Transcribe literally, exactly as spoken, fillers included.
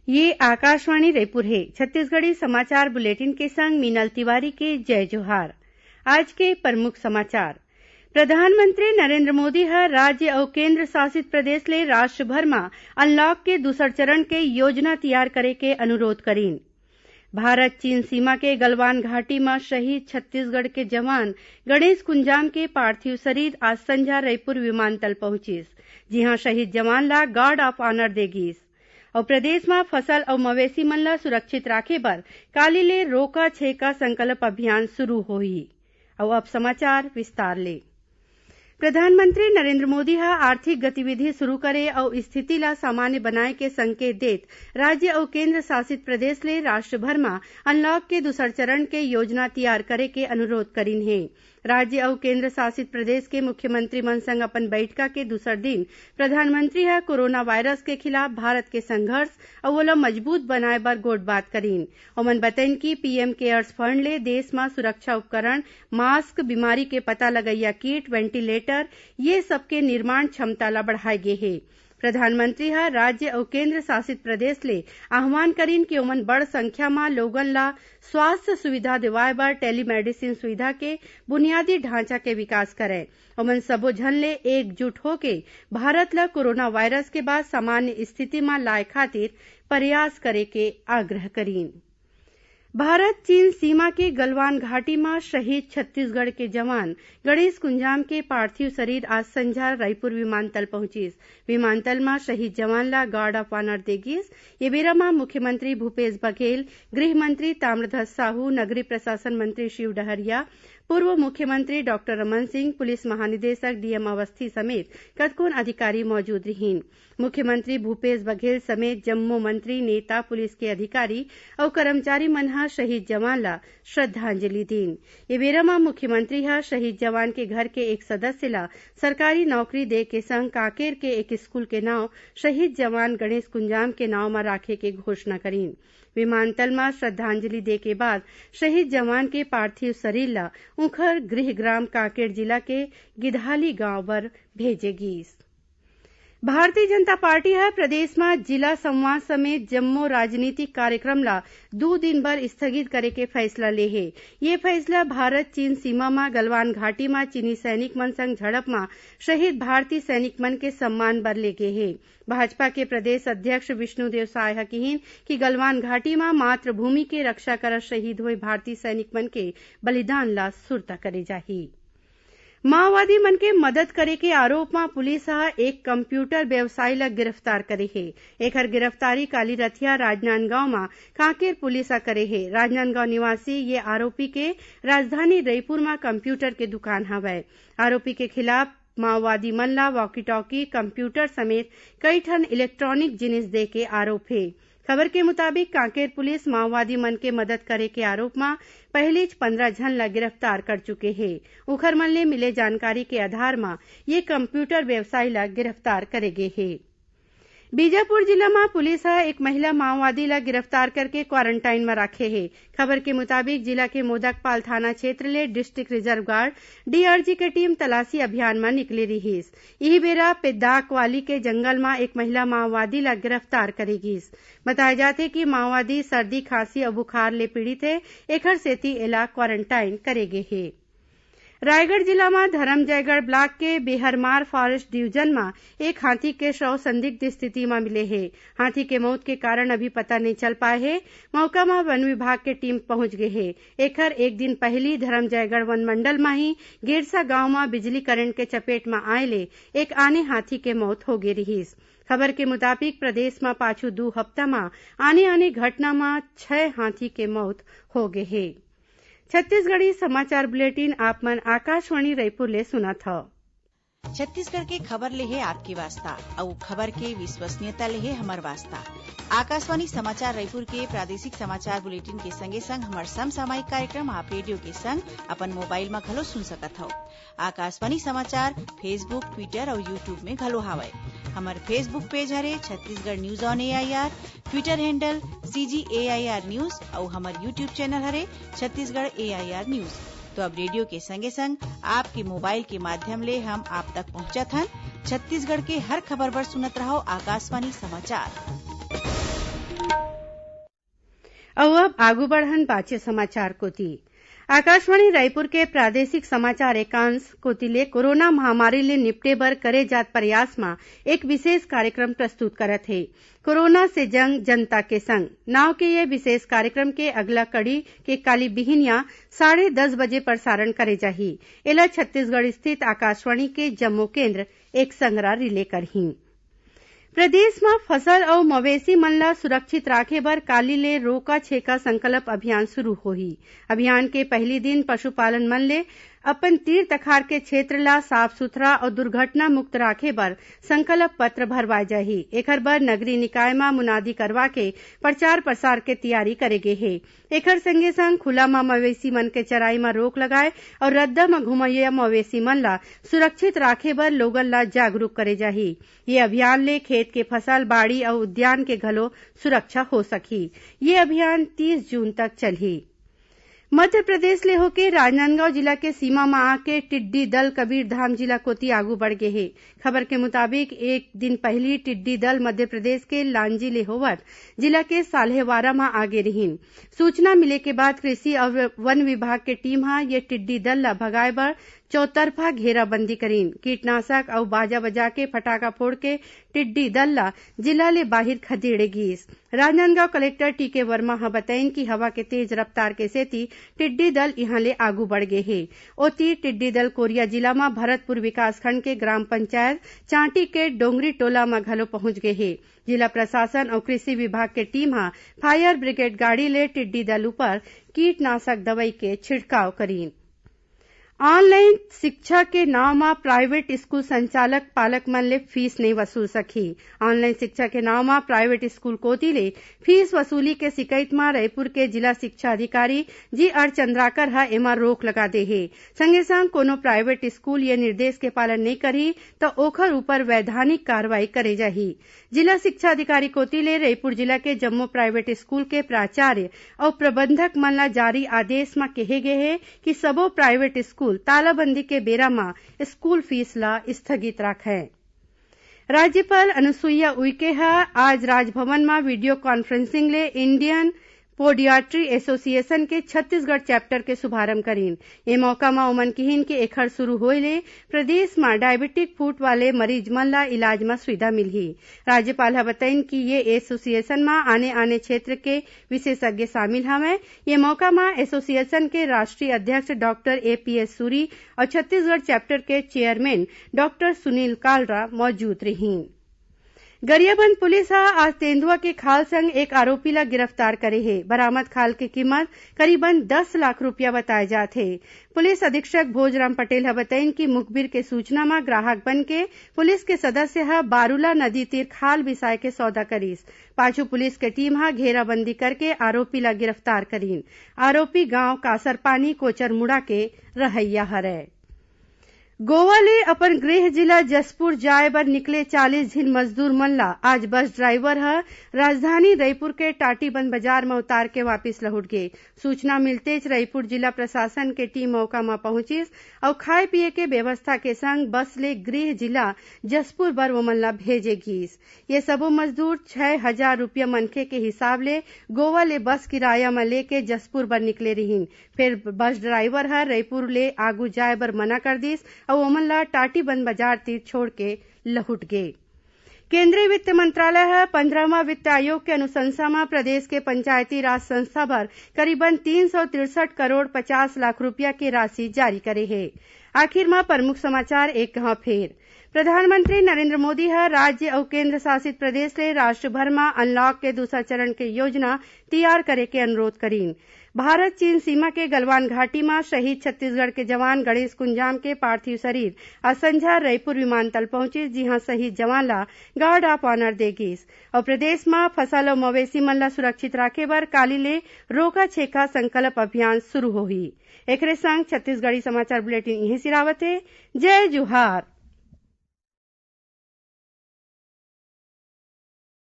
ये आकाशवाणी रायपुर हे। छत्तीसगढ़ी समाचार बुलेटिन के संग मीनल तिवारी के जय जोहार। आज के प्रमुख समाचार। प्रधानमंत्री नरेंद्र मोदी ह राज्य अउ केंद्र शासित प्रदेश ले राष्ट्र भर म अनलॉक के दूसर चरण के योजना तियार करे के अनुरोध करीन। भारत चीन सीमा के गलवान घाटी म शहीद छत्तीसगढ़ के जवान गणेश कुंजाम के पार्थिव शरीर आज संझा रईपुर विमानतल पहुंचिस, जिहां शहीद जवान ला गार्ड ऑफ ऑनर दे गीस। अउ प्रदेश म फसल अउ मवेशी मन ला सुरक्षित राखे बर काली ले रोका छेका संकल्प अभियान शुरू होही। अउ अब समाचार विस्तार ले। प्रधानमंत्री नरेंद्र मोदी ह आर्थिक गतिविधि शुरू करे अउ स्थिति ला सामान्य बनाए के संकेत देत राज्य अउ केंद्र शासित प्रदेश ले राष्ट्र भर म अनलॉक के दूसर चरण के योजना तियार करे के अनुरोध करीन हे। राज्य अउ केंद्र शासित प्रदेश के मुख्यमंत्री मन संग अपन बइठका के दूसर दिन प्रधानमंत्री ह कोरोना वायरस के खिलाफ भारत के संघर्ष अउ ओला मजबूत बनाए बर गोठबात करीन। ओमन बतइन कि पीएम केयर्स फंड ले देश म सुरक्षा उपकरण, मास्क, बीमारी के पता लगइया किट, वेंटिलेटर, ये सब के निर्माण क्षमता ला बढ़ाए गे हे। प्रधानमंत्री ह राज्य अउ केंद्र शासित प्रदेश ले आह्वान करीन कि ओमन बड़ संख्या म लोगन ला स्वास्थ्य सुविधा देवाए बर टेलीमेडिसिन सुविधा के बुनियादी ढांचा के विकास करय। ओमन सबो झन ले एकजुट होके भारत ल कोरोना वायरस के बाद सामान्य स्थिति म लाए खातिर प्रयास करे के आग्रह करीन। भारत चीन सीमा के गलवान घाटी म शहीद छत्तीसगढ़ के जवान गणेश कुंजाम के पार्थिव शरीर आज संझा रायपुर विमानतल पहुंचिस। विमानतल म शहीद जवान ला गार्ड ऑफ ऑनर दे गिस। ये बेरा म मुख्यमंत्री भूपेश बघेल, गृह मंत्री ताम्रध्वज साहू, नगरीय प्रशासन मंत्री शिव डहरिया, पूर्व मुख्यमंत्री डॉक्टर रमन सिंह, पुलिस महानिदेशक डीएम अवस्थी समेत कतकोन अधिकारी मौजूद रिहीन। मुख्यमंत्री भूपेश बघेल समेत जम्मो मंत्री, नेता, पुलिस के अधिकारी अउ कर्मचारी मन ह शहीद जवान ला श्रद्धांजलि दीन। ये बेरा म मुख्यमंत्री ह शहीद जवान के घर के एक सदस्य ला सरकारी नौकरी दे के संग कांकेर के एक स्कूल के नांव शहीद जवान गणेश कुंजाम के नांव म राखे के घोषणा करीन। विमानतल म श्रद्धांजलि दे के बाद शहीद जवान के पार्थिव शरीर ला उंखर गृह ग्राम कांकेर जिला के गिधाली गांव बर भेजे गीस। भारतीय जनता पार्टी ह प्रदेश म जिला संवाद समेत जम्मो राजनीतिक कार्यक्रम ला दू दिन बर स्थगित करे के फैसला ले हे। ये फैसला भारत चीन सीमा म गलवान घाटी म चीनी सैनिक मन संग झड़प म शहीद भारतीय सैनिक मन के सम्मान बर ले गे हे। भाजपा के प्रदेश अध्यक्ष विष्णुदेव साय ह किहीन कि गलवान घाटी म मातृभूमि के रक्षा करत शहीद होए भारतीय सैनिक मन के बलिदान ला सुरता करे जाही। माओवादी मन के मदद करे के आरोप म पुलिस ह एक कंप्यूटर व्यवसायी ल गिरफ्तार करे हे। एखर गिरफ्तारी काली रथिया राजनांदगांव म कांकेर पुलिस ह करे हे। राजनांदगांव निवासी ये आरोपी के राजधानी रईपुर म कंप्यूटर के दुकान हवय। आरोपी के खिलाफ माओवादी मन ल वॉकी टॉकी, कंप्यूटर समेत कई ठन इलेक्ट्रॉनिक जिनिस दे के आरोप हे। खबर के मुताबिक, कांकेर पुलिस माओवादी मन के मदद करे के आरोप म पहिलीच पंद्रह झन ल गिरफ्तार कर चुके हे। उखर मन ले मिले जानकारी के आधार म ये कंप्यूटर व्यवसायी ल गिरफ्तार करे गे हे। बीजापुर जिला म पुलिस ह एक महिला माओवादी ल गिरफ्तार करके क्वारंटाइन म राखे हे। खबर के मुताबिक, जिला के मोदकपाल थाना क्षेत्र ले डिस्ट्रिक्ट रिजर्व गार्ड, डीआरजी, के टीम तलाशी अभियान म निकले रिहीस। इही बेरा पेद्दाकवाली के जंगल म एक महिला माओवादी ल गिरफ्तार करे गीस। बताय जाथे कि माओवादी सर्दी, खांसी अउ बुखार ले पीड़ित हे, एखर सेती एला क्वारंटाइन करे गे हे। रायगढ़ जिला म धरमजयगढ़ ब्लॉक के बेहरमार फॉरेस्ट डिवीजन म एक हाथी के शव संदिग्ध स्थिति म मिले हे। हाथी के मौत के कारण अभी पता नइ चल पाए हे। मौका म वन विभाग के टीम पहुंच गे हे। एखर एक दिन पहिली धरमजयगढ़ वन मंडल म ही गेरसा गांव म बिजली करंट के चपेट म आए ले एक आने हाथी के मौत हो गे रिहीस। खबर के मुताबिक, प्रदेश म पाछू दू हफ्ता म आने-आने घटना म छह हाथी के मौत हो गे हे। छत्तीसगढ़ी समाचार बुलेटिन आप मन आकाशवाणी रायपुर ले सुनत हव। छत्तीसगढ़ के खबर ले हे आपके वास्ता, अउ खबर के विश्वसनीयता ले हे हमर वास्ता। आकाशवाणी समाचार रायपुर के प्रादेशिक समाचार बुलेटिन के संगे संग हमर समसामयिक कार्यक्रम आप रेडियो के संग अपन मोबाइल म घलो सुन सकत हव। आकाशवाणी समाचार Facebook, Twitter अउ YouTube में घलो हावय। हमर Facebook पेज हरे Chhattisgarh news on AIR, Twitter handle CG AIR news अउ हमर YouTube चैनल हरे छत्तीसगढ़ एआईआर न्यूज। तो अब रेडियो के संगे संग आपके मोबाइल के माध्यम ले हम आप तक पहुंचत हन। छत्तीसगढ़ के हर खबर बर सुनत रहव आकाशवाणी समाचार। अउ अब आगू बढ़न बाचे समाचार कोति। आकाशवाणी रायपुर के प्रादेशिक समाचार एकांश कोति ले कोरोना महामारी ले निपटे बर करे जात प्रयास म एक विशेष कार्यक्रम प्रस्तुत करत हे। कोरोना से जंग, जनता के संग नाव के ये विशेष कार्यक्रम के अगला कड़ी के काली बिहिनिया साढ़े दस बजे प्रसारण करे जाही। एला छत्तीसगढ़ स्थित आकाशवाणी के जम्मो केंद्र एक संगरा रिले करही। प्रदेश म फसल अउ मवेशी मन ल सुरक्षित राखे बर काली ले रोका छेका संकल्प अभियान शुरू होही। अभियान के पहली दिन पशुपालन मन ले अपन तीर तखार के क्षेत्र ल साफ सुथरा अउ दुर्घटना मुक्त राखे बर संकल्प पत्र भरवाए जाही। एखर बर नगरीय निकाय म मुनादी करवा के प्रचार प्रसार के तैयारी करे गे हे। एखर संगे संग खुला म मवेशी मन के चराई म रोक लगाए अउ रद्दा म घुमइया मवेशी मन ल सुरक्षित राखे बर लोगन ल जागरूक करे जाही। ये अभियान ले खेत के फसल, बाड़ी अउ उद्यान के घलो सुरक्षा हो सकही। ये अभियान तीस जून तक चलही। मध्य प्रदेश ले होके राजनांदगांव जिला के सीमा म आके टिड्डी दल कबीरधाम जिला कोति आगू बढ़ गे हे। खबर के मुताबिक, एक दिन पहिली टिड्डी दल मध्य प्रदेश के लांजी ले होवत जिला के साल्हेवारा म आगे रिहिन। सूचना मिले के बाद कृषि अउ वन विभाग के टीम ह ये टिड्डी दल ल भगाए बर चौतरफा घेराबंदी करीन। कीटनाशक अउ बाजा बजा के फटाका फोड़ के टिड्डी दल ल जिला ले बाहिर खदेड़े गीस। राजनांदगांव कलेक्टर टीके वर्मा ह बतइन कि हवा के तेज रफ्तार के सेती टिड्डी दल इहां ले आगू बढ़ गे हे। ओती, टिड्डी दल कोरिया जिला म भरतपुर विकासखंड के ग्राम पंचायत चांटी के डोंगरी टोला म घलो पहुंच गे हे। जिला प्रशासन अउ कृषि विभाग के टीम ह फायर ब्रिगेड गाड़ी ले टिड्डी दल ऊपर कीटनाशक दवई के छिड़काव करीन। ऑनलाइन शिक्षा के नाव म प्राइवेट स्कूल संचालक पालक मन ले फीस नइ वसूल सकही। ऑनलाइन शिक्षा के नाव म प्राइवेट स्कूल कोति ले फीस वसूली के शिकायत म रायपुर के जिला शिक्षा अधिकारी जी आर चंद्राकर ह एमा रोक लगा दे हे। संगे संग कोनो प्राइवेट स्कूल ये निर्देश के पालन नइ करही, त ओखर ऊपर वैधानिक कार्रवाई करे जाही। जिला शिक्षा अधिकारी कोति ले रईपुर जिला के जम्मो प्राइवेट स्कूल के प्राचार्य अउ प्रबंधक मन ल जारी आदेश म केहे गे हे कि सबो प्राइवेट स्कूल तालाबंदी के बेरा म स्कूल फीस ल स्थगित राखय। राज्यपाल अनुसुईया उइके ह आज राजभवन म वीडियो कॉन्फ्रेंसिंग ले इंडियन पोडियाट्री एसोसिएशन के छत्तीसगढ़ चैप्टर के शुभारंभ करीन। ए मौका म ओमन किहिन कि एखर शुरू होए ले प्रदेश म डायबिटिक फुट वाले मरीज मन ल इलाज म सुविधा मिलही। राज्यपाल ह बतइन कि ये एसोसिएशन म आने-आने क्षेत्र के विशेषज्ञ शामिल हवंय। ये मौका म एसोसिएशन के राष्ट्रीय अध्यक्ष डॉक्टर एपीएस सूरी अउ छत्तीसगढ़ चैप्टर के चेयरमैन डॉक्टर सुनील कालरा मौजूद रिहीन। गरियाबंद पुलिस ह आज तेंदुआ के खाल संग एक आरोपी ल गिरफ्तार करे हे। बरामद खाल के कीमत करीबन दस लाख रुपया बताए जात हे। पुलिस अधीक्षक भोजराम पटेल ह बतइन कि मुखबिर के सूचना म ग्राहक बन के पुलिस के सदस्य ह बारूला नदी तीर खाल बिसाए के सौदा करिस। पाछू पुलिस के टीम ह घेराबंदी करके आरोपी ल गिरफ्तार करीन। आरोपी गांव कासरपानी कोचरमुड़ा के रहइया हरय। गोवा ले अपन गृह जिला जशपुर जाए बर निकले चालीस झिन मजदूर मन ला आज बस ड्राइवर ह राजधानी रईपुर के टाटीबंद बाजार म उतार के वापिस लहुट गे। सूचना मिलतेच रईपुर जिला प्रशासन के टीम मौका म पहुंचिस अउ खाए पिए के व्यवस्था के संग बस ले गृह जिला जशपुर बर ओमन ला भेजे गीस। ये सबो मजदूर छै हजार रुपया मनखे के हिसाब ले गोवा ले बस किराया म लेके जशपुर बर निकले रिहिन। फेर बस ड्राइवर ह रईपुर ले आगू जाए बर मना कर दिस अउ ओमन ला टाटीबंद बाजार तीर छोड़ के लहुट गे। केंद्रीय वित्त मंत्रालय ह पंद्रहवां वित्त आयोग के अनुशंसा म प्रदेश के पंचायती राज संस्था बर करीबन तीन सौ तिरसठ करोड़ पचास लाख रुपया के राशि जारी करे हे। आखिर म प्रमुख समाचार एक घांव फेर। प्रधानमंत्री नरेंद्र मोदी ह राज्य अउ केंद्र शासित प्रदेश ले राष्ट्र भर म अनलॉक के दूसरा चरण के योजना तैयार करे के अनुरोध करीन। भारत चीन सीमा के गलवान घाटी म शहीद छत्तीसगढ़ के जवान गणेश कुंजाम के पार्थिव शरीर आज संझा रईपुर विमानतल पहुंचिस, जिहां शहीद जवान ला गार्ड ऑफ ऑनर दे गिस। अउ प्रदेश म फसल अउ मवेशी मन ला सुरक्षित राखे बर काली ले रोका छेका संकल्प अभियान शुरू होही। एकरे संग छत्तीसगढ़ी समाचार बुलेटिन इहें सिरावत हे। जय जोहार।